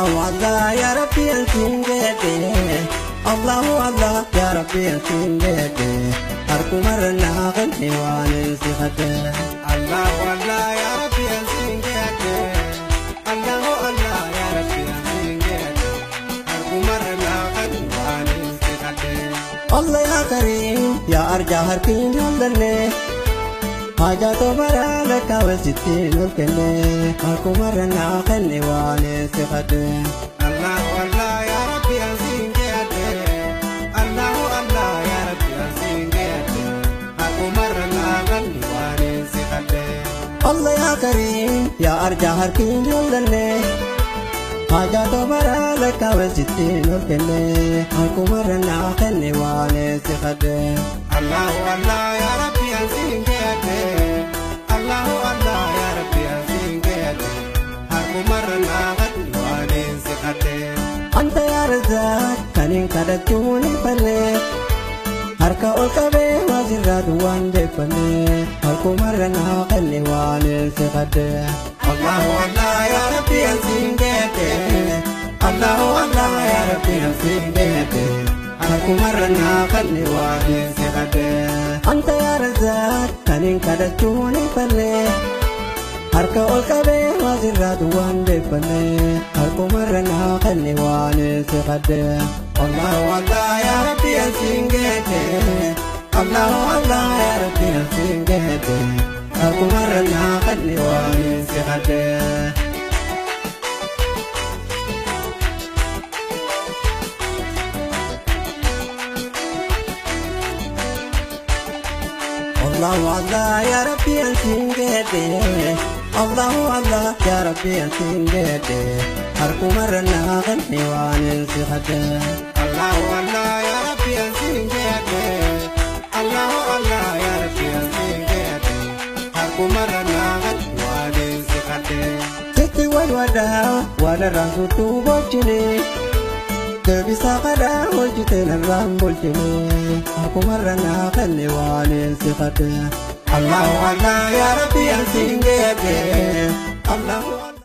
Allahu Allah ya Rabbi ansin jedhe. Allahu Allah ya Rabbi ansin jedhe. Harkumarra naa kenni waan si kadhe. Allahu Allah ya Rabbi ansin jedhe. Allahu Allah ya Rabbi ansin jedhe. Harkumarra naa kenni waan si kadhe. Allah ya Karim ya arja harkiin hollanne. Haja tobara lakka wasitti ol kenne. Harkumarra naa kenni waan si kadhe. Allahu Allah ya Rabbi ansin jedhe. Allahu Allah ya Rabbi ansin jedhe. Harkumarra naa kenni waan si kadhe. Allah ya Karim ya arja harkiin hollanne. Haja tobara lakka wasitti ol kenne. Harkumarra naa kenni waan si kadhe. Allahu Allah ya Rabbi ansin jedhe. Allahu Allah ya Rabbi ansin jedhe. Harkumarra naa kenni waan si kadhe. Anta ya Razak kanin kadhachuun hin fanne. Harka ol qabee waasirraa duwwaan deeffanne. Harkumarra naa kenni waan si kadhe. Allahu Allah ya Rabbi ansin jedhe. Allahu Allah ya Rabbi ansin jedhe. Harkumarra naa kenni waan si kadhe. Anta ya Razak kanin kadhachuun hin fanne. Harka ol qabee waasirraa duwwaan deeffanne. Harkumarra naa kenni waan si kadhe. Allahu Allah ya Rabbi ansin jedhe. Allahu Allah ya Rabbi ansin jedhe. Harkumarra naa kenni waan si kadhe. Allahu Allah ya Rabbi ansin jedhe. Allahu Allah ya Rabbi ansin jedhe. Harkumarra naa kenni waan si kadhe. Allahu Allah ya Rabbi ansin jedhe. Allahu Allah ya Rabbi ansin jedhe. Harkumarra naa kenni waan si kadhe. Sitti wal wadaa waan irraan suutuu bolchine. Deebisaa kadhaa hojjete narraan bulchine. Harkumarra naa kenni waan si kadhe. Allahu Allah ya Rabbi ansin jedhe. Allahu